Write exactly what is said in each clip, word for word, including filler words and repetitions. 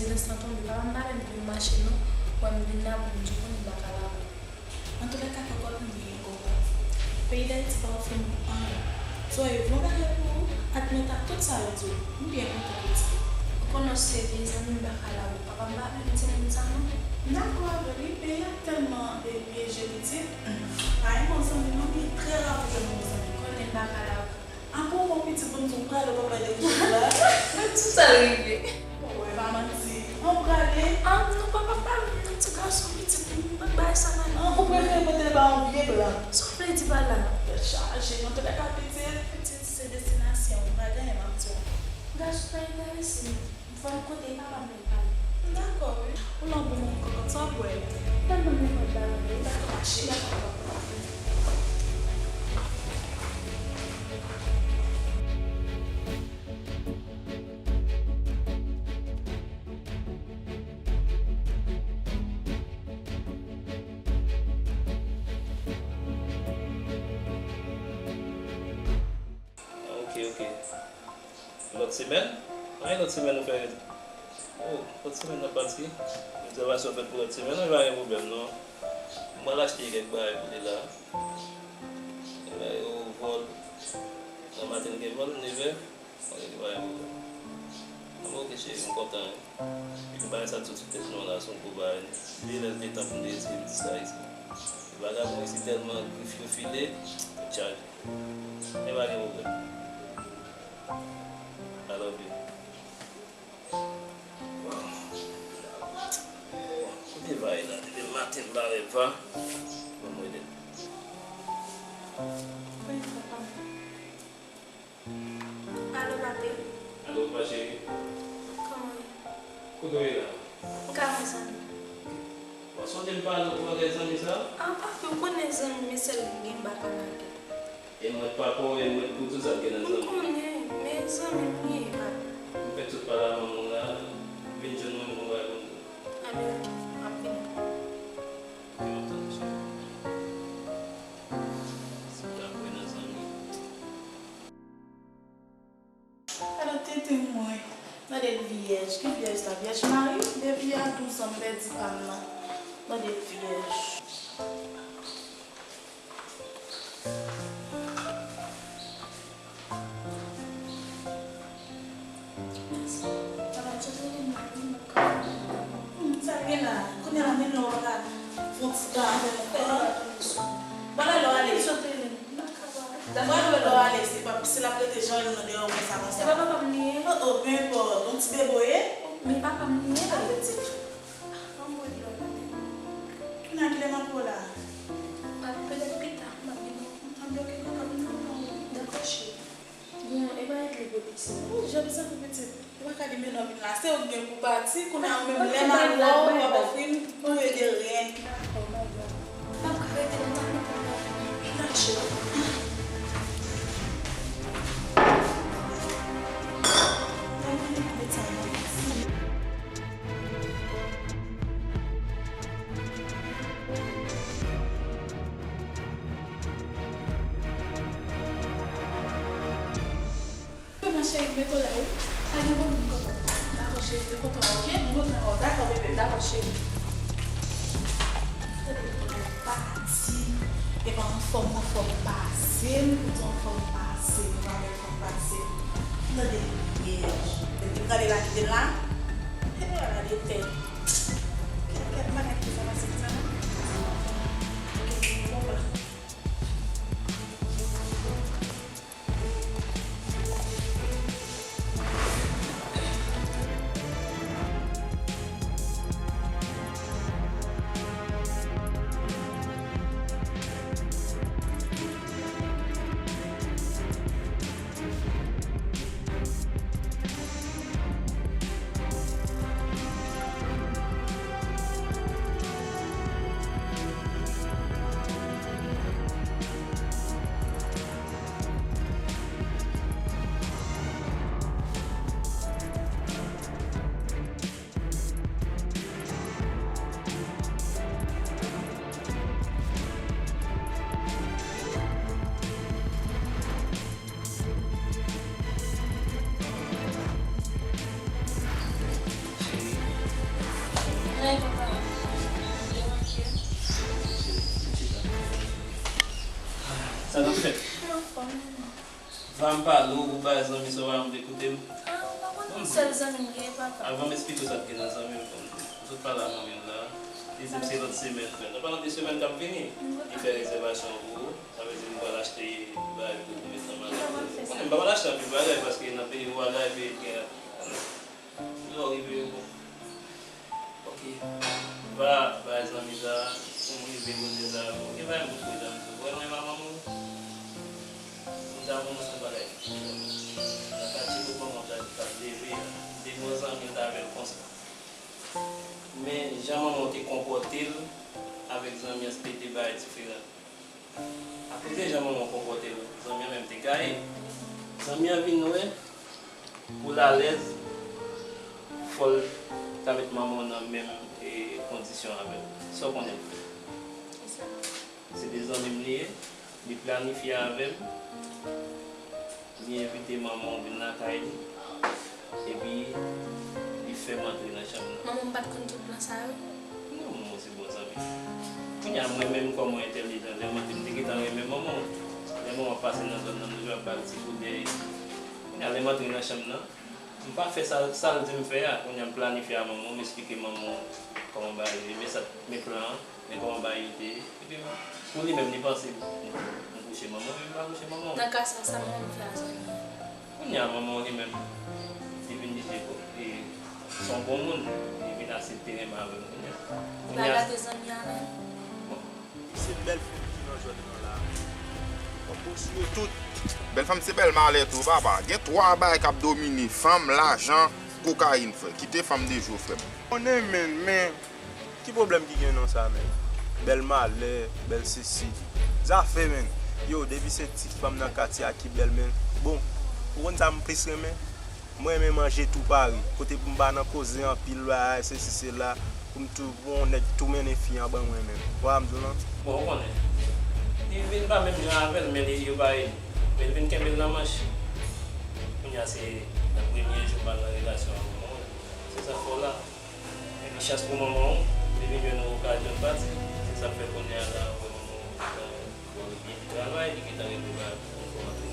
Rezidans lan tonbe, papa m pa menm vle m mache non. Wè m vin la pou m di w konnen m pa ka lave. Antoulèka, kòkòt m genyen kòkòt. Peyi Dayiti pa ofri m anyen. So, e bon bagay pou ou, admèt ak tout sa yo di w. M byen kontan pou ti. Ou konnen w se vye zanmi m, m pa ka lave. Papa m pa vle m di moun sa non. M dakò avè w, wi, peyi a tèlman, e, pyeje pitit. Pa gen bon zanmi non, li trè ra pou jwenn bon zanmi. Konnen m pa ka lave. Apre w gon pitit pou m di w prale w pa bay de kout la. Tout sa rive. Bon, e pa manti. An prale. Ah, non, papa pa vle yon ti gason pitit pou m bay sa la. An, ou prefere pote l ba yon vye blan. Sa w vle di pa la? Tèt chaje, antoulèka pitit. Pitit se destinasyon, m pa gen anyen m ap di w. Gason pa enterese m. Fò m kote papa m lè l pale. Dakò, wi. Ou la w bon moun kòkòt, sa w ap bwè? Ban m nenpòt bagay, wi. Dakò, ma cheri. Dakò, papa. Ok, ok. Lòt semèn? Anyen lòt semèn nou fè? Oh, lòt semèn n ap pati? Rezèvasyon fèt pou lòt semèn, wi, pa gen pwoblèm non. M pral achte kèk bagay pou li la. Bagay yo vòl. Nan maten gen vòl, nevè. Ok, pa gen pwoblèm. Anben, ok, cheri, m kontan, wi. Epi bagay sa t sot sou tèt nou an la, se yon gwo bagay. Vye lè l gen tan pou m te eseye m di sa isi. Vagabon isi tèlman grif yo file, yo chaje. Men pa gen pwoblèm. I love you. Bon. Bon, kote va ye la? Depi maten m pa wè va. Bon, mwen de. Alo, papi. Alo, ma chérie. Kòman w ye? Kote w ye la? M ka wè zanmi. W ap sonje m pale w pou bagay zanmi sa? Ah, papi, ou konnen zanmi, men sèl m gen, m pa ka lage. E mwen papa w, e mwen pou tout sa k gen nan zanmi. M konnen, men zanmi m ye, papi. M fè tout pale a manman w la, vin jwenn mwen, m gon bagay pou m di w. Anben, ok, m ap vini. Ok, m ap tann ou, cheri. Si w ta kwè nan zanmi. Alò, tenten mwen, tande l vyèj. Ki vyèj sa? Vyèj mari? Depi a douz an m pèdi pa m nan. Tande l vyèj. Mèsi. Papa, m sot rele m la, m ap ka. Hmm, sa l gen la? Kounye a la, menm lè w pa ka fè yon ti tan avè nou fè. Bon, lè w ale. Sot rele m. Mwen wè lè w ale, se pa, si l ap rete jan l nan deyò konsa, konsa. Se pa papa m li ye? Oh, oh, peu importe. Yon ti bebe w ye? Men papa m li ye. Ah, pitit. Anmwey, lò. Kounye a, kilè m ap wè w la? Ah, petèt pita, m ap vini. Anben, ok, kòkòt, m kontan wi. Dakò, cheri. Bon, e pa regle pou pitit. Oh, jan m santi pitit. Ou pa ka di men non vin la, se ou k gen pou pati, kounye a ou menm lè m al wè w, w ap ofri m, ou ye de ryen. Dakò, bye bye. M ap ka rete la, m ap mete m la. Dakò, cheri. Mwen vini pou met sa nan. Wi, ma chérie, mete w la, wi. Pa gen pwoblèm, kòkòt. Dakò, cheri, mwen kontan, ok? Mwen kontan wè w. Dakò, bebe. Dakò, cheri. Tande, kòkòt, pati. E pa anfòm, anfòm pase m. Ou di anfòm pase m. Ou pa gen anfòm pase m. Tande, vyèj. Depi m gade la, kite m la. E, ala de tèt. Kèt, kèt, m pa gen ki sa pase konsa, non. Ok, bon, bon. Sa n ap fè? Va m pale w, ou bay zanmi sa w pa vle koute m. Ah, ou pa konn yon sèl zanmi m gen, papa. Avan m esplike w sa k gen nan zanmi m, ou sot pale a manmi w la. Li di m se lòt semèn, men nan pandan de semèn k ap vini, li fè rezèvasyon pou ou. Sa vle di m pral achte bagay pou ou met nan machin. Ou konnen m pa pral achte anpil bagay paske nan peyi ou a la epi gen lè w rive, bon. Ok. Va bay zanmi sa, pou m rive kote sa, ok, bay m kout kou zanmi sa. Ou wè mwen pa manman w? M ta manman se bagay. Nan katye kot manman w t ap leve a, de bon zanmi l t avè l konsa. Men jan manman w te konpòte l avèk zanmi an, se te de bagay diferan. Akoz de jan manman w konpòte l, zanmi an menm te gaye. Zanmi an vin wè, pou l alèz, fò l ta met manman w nan menm, e, kondisyon avè l. Sa w konnen? Se de zanmi m li ye, li planifye avè m. Li envite manman w vin lakay li, epi li fè m antre nan chanm nan. Manman m pa t konn tout plan sa yo? Non, manman w se bon zanmi. Kounye a, mwen menm, kòm mwen entèlijan, lè m antre, m te gentan renmen manman w. Lè manman w ap pase nan zòn nan, m toujou ap ba l ti koudèy. Kounye a, lè m antre nan chanm nan, m pa fè sa, sa l di m fè a. Kounye a, m planifye a manman w, m esplike manman w kòman bagay yo ye, men sa, men plan an. Men kòman bagay yo te ye. Epi pou li menm, li panse m, m kouche manman w, men m pa kouche manman w. Nan ka sa, sa manman m fè a zanmi an? Kounye a, manman w li menm, li vin di se, e, se yon bon moun, li vin aksepte renmen avè m kounye a. Li pa gate zanmi an menm? Bon. Se bèl fanm ki nan zòn nan la. Fòk ou sou yo tout. Bèl fanm se bèl malè tou, papa. Gen twa bagay k ap domine, fanm, lajan, kokayin, frè. Kite fanm de jou, frè m. Konnen, men, men, Ki pwoblèm ki gen nan sa, menn? Bèl malè, bèl sesi. Zafè, menn. Yo, depi se ti fanm nan katye a ki bèl, menn. Bon, ou konn sa m plis renmen? Mwen renmen manje tou pare. Kote pou m pa nan koze anpil, bagay, sesi, sela. Pou m tou, pou yon nèg tou mennen fi an ban mwen, menn. Ou wè sa m di w lan? Bon, ou konnen. Li vin pa menm jan avè l, men li, yo parèy. Men li vin kenbe l nan manch. Kounye a, se nan premye jou m al nan relasyon an, se sa k fè w la. Epi chans pou manman w, li vin jwenn yon okazyon l pati. Se sa k fè kounye a la, ou wè manman w gentan byen travay, li gentan regle bagay pou konn fè w antre.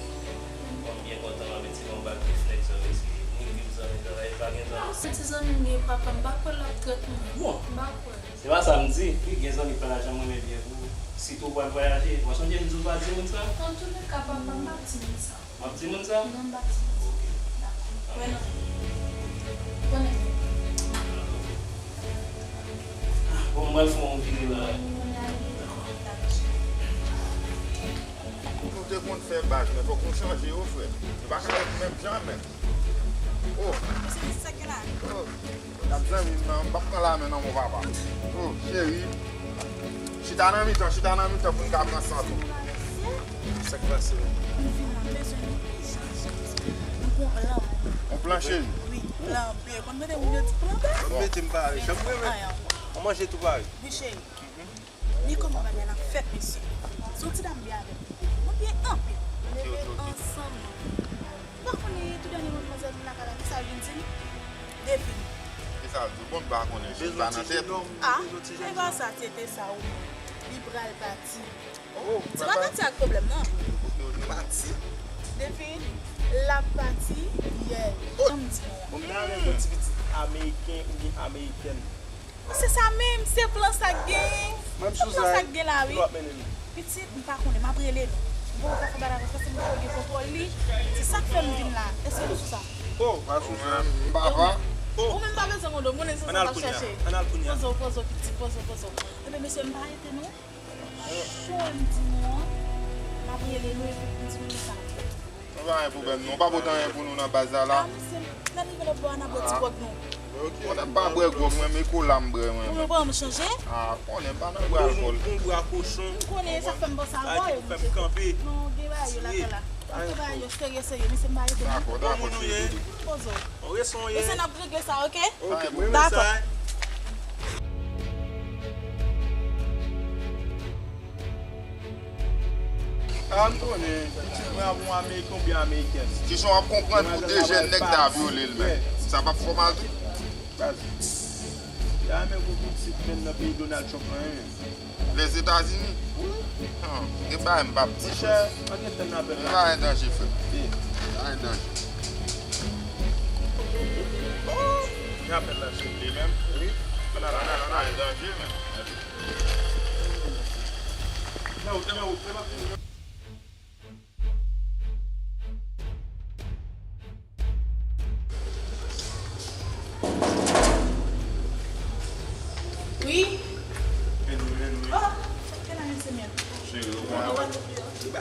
Kòm byen kontan, m ap retire yon bag de fnèk sa, paske ni vim zanmi travay, pa gen zanmi. Se ti zanmi m ye, papa, m pa kwè l ap trèt mwen. Bon. M pa kwè. Se pa sa m di, wi, gen zanmi k pa ta janm renmen byen pou ou. Sitou w pral vwayaje. W sonje m di w pa di moun sa? Antouleka, papa, m pa di moun sa. W ap di moun sa? Non, m pa di moun sa. Ok. Dakò. Wè non. Konnen. Bon, m pral fè yon vire la. Dakò. Ou te konn fè baz, men fòk nou chanje yo, frè. Nou pa ka ret menm jan, men. Oh. Mesye, mesye, sa gen la? Oh. Gad zanmi m nan, m p ap pran lamen nan men w, papa. Oh, cheri. Chita nan mitan, chita nan mitan pou n ka pran sant ou. Sa k pase? Nou vin la, m bezwen nou ijans. Nou gon plan. On plan, cheri? Wi, plan B. Konn mete moun yo di plan B? Bon. Mete m pale. Janm renmen. An manje tou pare. Wi, cheri. Men kòman bagay la fèt, mesye? Se yon ti dam byen avè m. Nou byen anpil. Nou leve ansanm. Ou pa konnen tou dènye manmzèl vin lakay la, kisa l vin di m? Devine. Kisa l di w? Bon, m pa konnen, cheri, pa nan tèt ou. Ah, e pa sa, se te sa ou menm. Li pral pati. Oh, se pa pati ak pwoblèm nan. Pati? Devine, l ap pati yè. Oh. Ban m di nou. Bon, m ta renmen yon ti pitit ameriken oubyen amerikèn. Se sa menm, se plan sa k genyen. Se plan sa k gen la, wi. Pitit, m pa konnen, m ap rele nou. M poko ka fè bagay la paske m poko gen kontwòl li. Se sa k fè m vin la. Èske nou sou sa? Oh, pa sou sa. M pa pa. Ou menm pa bezwen konn, m konnen se sa w ap chache. Poze w, poze w, piti, poze w, poze w. Ebyen, mesye, m pa rete non. Cho m di nou an. M ap rele nou epi m di nou kisa n ap fè. Nou pa gen pwoblèm non, pa pote anyen pou nou nan baz la la. Ah, mesye, lè n rive lòt bò a, n a bwè ti gwòg nou. Konnen m pa bwè gwòg, mwen, men kola m bwè, mwen. Ou mwen pran m chanje? Ah, konnen m pa nan bwè alkòl. Gon bra kochon. M konnen, sa fè m panse a bò yo, mesye. Non, gen bagay yo lakay la. Antre bagay yo serye, serye, mesye, m pa rete non. Dakò, dakò, cheri. Poze w. Mesye, n ap regle sa, ok? Ok, mwen renmen sa. Dakò. Ah, m konnen, pitit mwen ap yon ameriken oubyen amerikèn. Kijan w ap konprann pou de jèn nèg ta vyole l menm? Sa p ap fè w mal tou? Baz. Sa menm pou pitit menm nan peyi Donald Trump lan, hein. Lèzetazini? Wi. Non, gen bagay m p ap di. Monchè, an gen tan n apèl la. Gen bagay danje, frè. Gen bagay danje. Gen apèl la, souple menm. Wi. Ann al, ann al, ann al. Gen bagay danje, menm. Nan wout, nan wout, nan wout. Wi. Vin, vin, vin. Oh, ok, nan, se mwen. Cheri, ou konnen.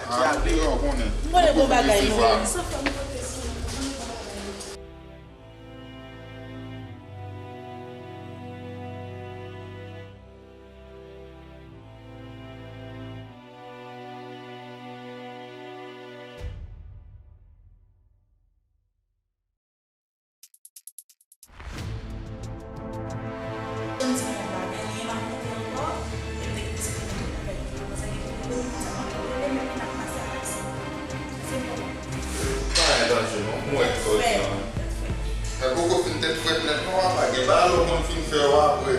Ah, ou konnen. M konnen bon bagay, non. Sa fè m pote sou mwen. Bagay danje non, m wè k sòti an. Mwen poko fin tèt frèt nèt non, apa gen bagay lè w konn fin fè yo apre.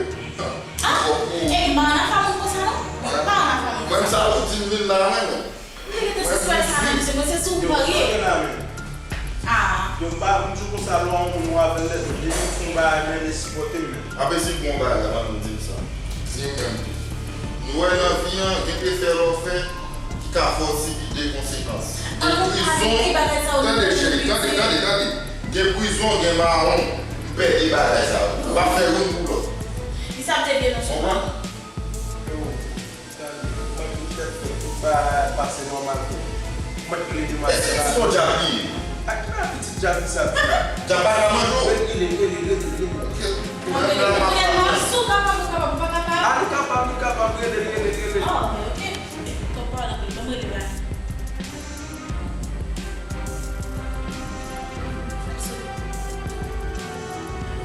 Ah, e m pa ann afè moun konsa non. Mwen pa ann afè moun konsa. Mwen m sa ou di m vin la mwen. Mwen gentan se swè sa menm, se mwen se sou m parye. Ah. Yo m pa, m di w konsa lè w a yon moun ou avè l lè, depi m fè yon bagay men li sipòte m men. Ape si bon bagay la, manmi di m sa. Di m menm. Nou wè nan vi an, gen efè lè w fè ki ka fè w sibite konsekans. Gen prizon, tande cheri, tande, tande, tande. Gen prizon, gen mawon. M pè de bagay sa yo. M ap fè youn pou lòt. Li sa ap devye nan sou mwen. Konprann? Mwen tout tèt fèt, tout bagay pase nòmal pou mwen. Mwen t rele demoiselle la. Èske se yon djab li ye? Ak ki pitit djab li sa tou la? Djab pa ka manje w? Rele, rele, rele, rele. Ok. Mwen rele, rele, mwen sou kapab, ou kapab, ou pa kapab? Ah, li kapab, li kapab, rele, rele, rele. Oh, ok. Tonton pa nan rele, ban m rele la.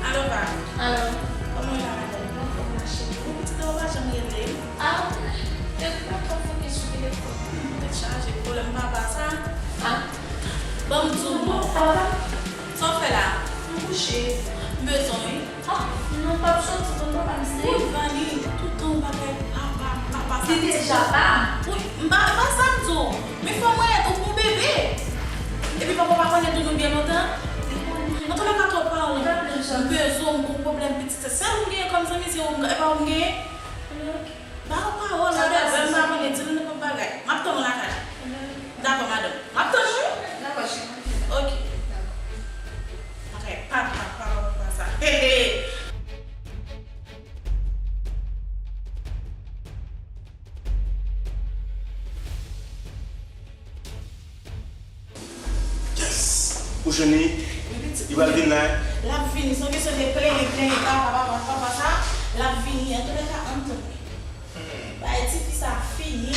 Alo, pa. Alo. Kòman w ye la, madanm? Mwen anfòm, ma cheri. Bon, pitit la, ou pa janm rele m. Ah, depi lontan w fokis sou telefòn. Hmm, tèt chaje, pwoblèm papa sa. Ah. Ban m di w, non. Papa? Sa w fè la? M kouche. M bezwen w, wi. Ah, non, p ap soti konn papa m se. Wi, Vani, tout tan w bagay papa, papa sa. Li deja pa m. Wi, m pa, e pa sa m di w. Men fò mwen ede w pou bebe. Epi papa w pa konnen Doudou byen lontan? Li konnen. Antoulèka, twòp pawòl. M bezwen w, m gon pwoblèm pitit. Se sèl ou m genyen kòm zanmi, se ou m, e pa ou m genyen? Ba w pawòl, sa depè, m pa konnen, di nou nenpòt bagay. M ap tann ou lakay la. Dakò, madanm. M ap tann ou, wi. Dakò, cheri. Ok. Dakò. Bagay papa, papa, papa sa. He, he. Yes! Ou jwenn li? Wi, pitit. Li pral vin la, hein? L ap vini. Se yon kesyon de plenyen, plenyen, papa, papa, papa sa. L ap vini. Antoulèka, ann tann li. Hmm. Bay tifi sa fini.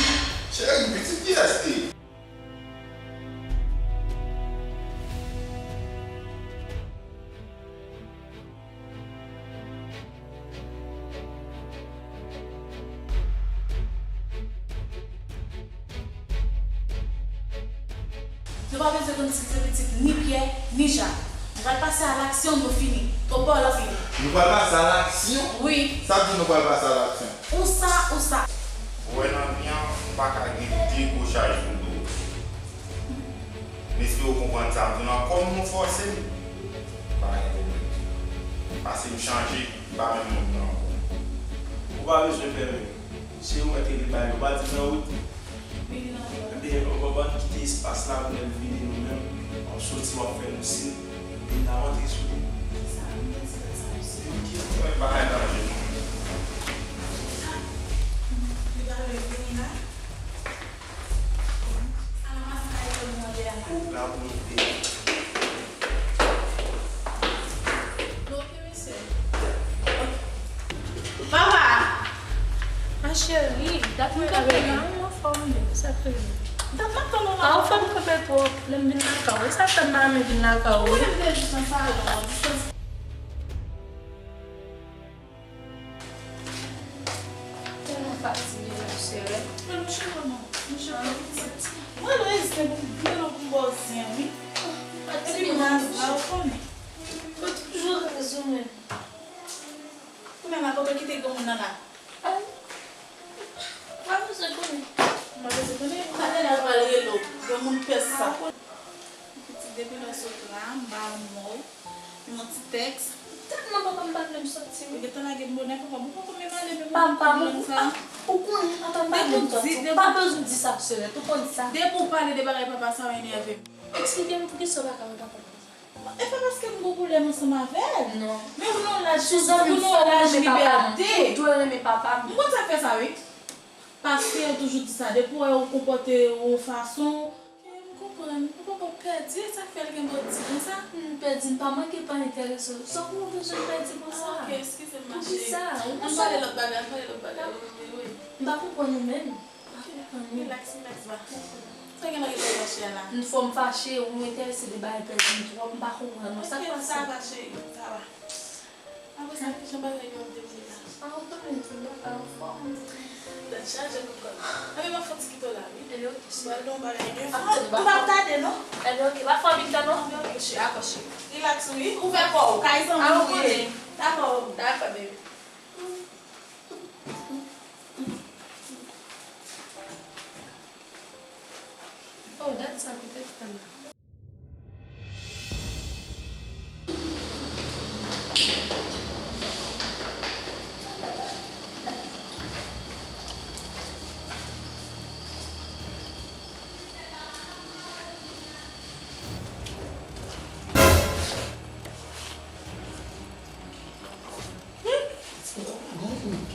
Cheri, pitit kiyès li ye? Nou pa bezwen konn si se pitit ni Pyè, ni Jak. Nou pral pase a laksyon, nou fini. Twòp pawòl anpil. Nou pral pase a laksyon? Wi. Sa vle di nou pral pase a laksyon? Ou sa, ou sa. Ou wè nan vi an, ou pa ka gen de gwo chaj sou do w. M espere w konprann sa m di w lan. Kòm nou fòse m, pa gen pwoblèm. Pase m chanje, m pa menm moun nan ankò. Ou pa bezwen pè menm. Se ou mèt rele bay li, ou pa di m nan wout. Ebyen, ou konprann, kite espas la pou lè l vini nou menm. W ap soti, w ap fè nou siy. Epi n a rantre sou li. Sa, m panse sa osi. Ok, mwen pa ka danje non. Li pa vle vini la. Ala maskay ke nou mande a la. Ou la pou monte. Ok, mesye. Papa! Ma chérie, dat mwen kanpe la, m anfòm, sa fè. Dat m ap tann ou la. Ah, ou fè m kanpe twòp, lè m vin lakay ou. E sa fè m pa renmen vin lakay ou, wi. Ou konnen m te jis nan salon an, jis nan Tèlman fatige, monchè. Men monchè, manman, monchè, mwen reziste pou m byen lwen pou m ba w zen, wi. Epi m raz la, ou konnen. Ou toujou raz, ou menm. Mama, kote w kite granmoun nan la? Ay, pa bezwen konnen. M pa bezwen konnen? Gade la, l pral rele w. Granmoun pès sa. Pitit, depi lè w sot la, m pa wè w. Yon ti tèks. Tèlman papa m pa vle m soti, wi. Ou gentan lage m bonè, papa m poko menm ale, men pa, pa, pou sa. Ou konnen papa m pa vle m soti. Ou pa bezwen di sa, Solet, ou konn sa. Depi w pale de bagay papa sa, w enève m. Eksplike m poukisa w pa ka wè papa m konsa. E pa paske m gon pwoblèm ansanm avè l. Non. Men ou nan laj, ou nan laj libète. Ou dwe renmen papa m. M konn sa k fè sa, wi. Paske yo toujou di sa, depi w wè ou konpòte w yon fason, e, m konprann, ou poko pèdi, e sa k fè l gen bòt di konsa? M pèdi, m pa manke pa enterese w. Sa w bezwen pèdi konsa? Ah, ok, eskize m, ma chérie. Poukisa? Ann pale lòt bagay, ann pale lòt bagay, wi, wi, wi. M pa konprann ou menm. M pa konprann ou. Relax, relax, ba. Sa gen nan rete fache a la? Fò m fache, ou enterese de bagay pèdi m twòp, m pa konprann non. Sa k pase? Sa va, chérie, sa va. Apre sa, kijan bagay yo ap dewoule la? Ah, ou konnen tou, bagay yo fò. Tèt chaje, koukòt. Anben, m ap fè ti kite w la, wi. Ebyen, ok, cheri. M pral nan yon bagay de fò. M p ap tande, non. Ebyen, ok, pa fè anpil tan, non. Ebyen, ok, cheri. Dakò, cheri. Relax, wi. Ouvè kò w, kay zanmi w ye. Dakò. Dakò, baby. Oh, dat sa kote tan la.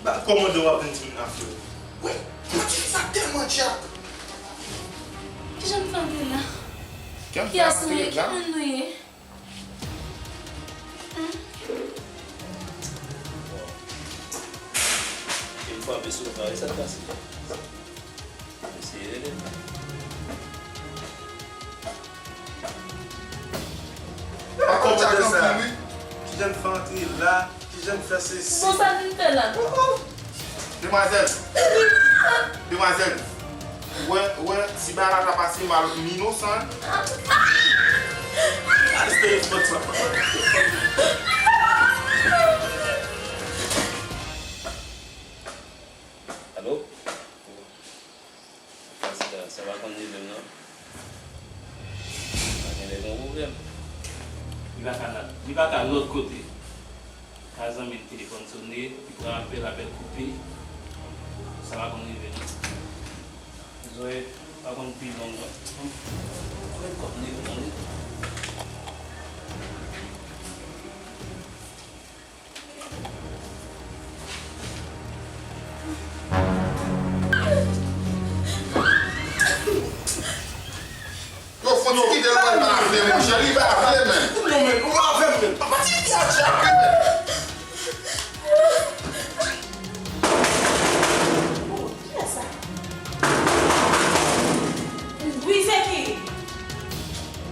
Ba, kòmandan w ap vin di m afè w. Wi, Matini sa tèlman djak. Kijan m fè antre la? Kiyès nou ye? Ki moun nou ye? Hmm? Yon fwa m sou kare, sa k pase? Eseye rele l. Pa kòmandan sa. Kijan n fè antre la? Kijan n fè sesi? Bon, sa n vin fè la? Demwazèl. Demwazèl. Ou wè, ou wè, si bagay la ta pase mal, m inosan. Al espere fòt sa. Alo? Sa, sa, sa pa konn rive m, non. Pa genlè gen pwoblèm. Li pa ka nan, li pa ka lòt kote. Ka zanmi l telefòn sone, li pran apèl, apèl koupe. Sa pa konn rive, non. Zoe, pa konn pi long, non. Mwen kòm li, non, li. Yo, fò nou kite l pran pa vle, monchè, li pa vle, men. Non, men, ou pa vle, men. Papa, ti fi a djak, men. Kiyès sa? Wi, se ki?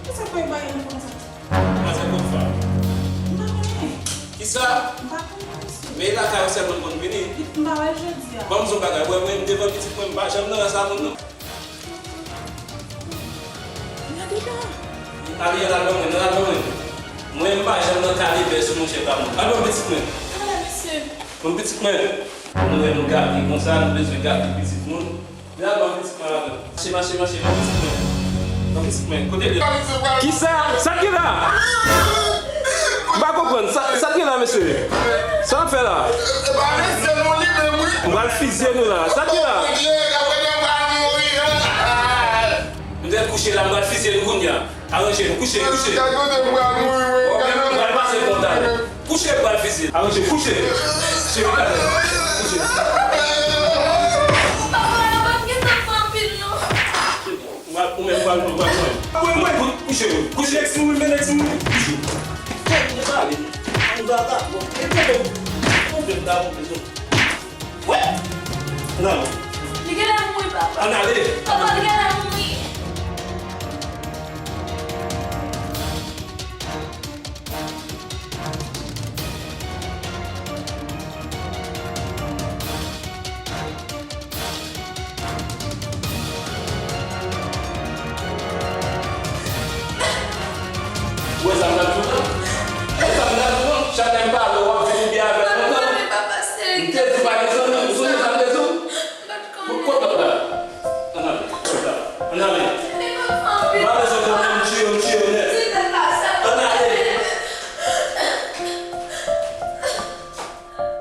Kisa k fè w bay yon konsa? Manzè Kofa. M pa konnen. Kisa? M pa konnen, mesye. Men lakay ou sèlman l konn vini? M pa wè l jodi a. Ban m di w bagay, wè mwen, m devan pitit mwen, m pa janm nan rans a moun, non. Ariel, al ban mwen, al ban mwen. Mwen, m pa janm nan kalibè sou monchè pa mwen. Al ban m pitit mwen. Talè, mesye. Ban m pitit mwen. Nou wè nou gate konsa, nou bezwen gate pitit moun. Vin al ban pitit mwen la, non. Mache, mache, mache, ban pitit mwen. Ban pitit mwen. Kote l ye? Kisa? Sa k gen la? M pa konprann. Sa, sa k gen la, mesye? Sa n ap fè la? M pral fizye nou la. Sa k gen la? M te kouche la, m pral fizye nou kounye a. Aranje nou, kouche, kouche. Ou menm, ou pral pase konta. Kouche, pral fizye. Aranje, kouche. Cheri, talè. Kouche. Papa, yo pa t gentan fè anpil, non. Ou menm, ou pral, ou pral, ou pral. Mwen, mwen, kouche, kouche. Nèg si mouri, men nèg si mouri. Kouche. Fòk nou pale. Ann vagabon. E bon, bon. Bon, bon, bon, bon. Wè! Nan. Li genlè mouri, papa. Ann ale. Papa, li genlè mouri. Ou wè sa m t ap di w lan? E sa m t ap di w lan? Chak lè m pale w, w ap vin oubyen avè m, w ap tande. Te di w pa gen zanmi, ou sonje sa m te di w? Kot lòt la? Ann ale, ann ale. M pa bezwen pwoblèm, m tiye w, m tiye w nèt. Ann ale.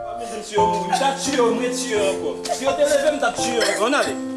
Pa bezwen m tiye w mouri, m t ap tiye w, m retiye w ankò. Si yo te leve m, m t ap tiye w ankò. Ann ale.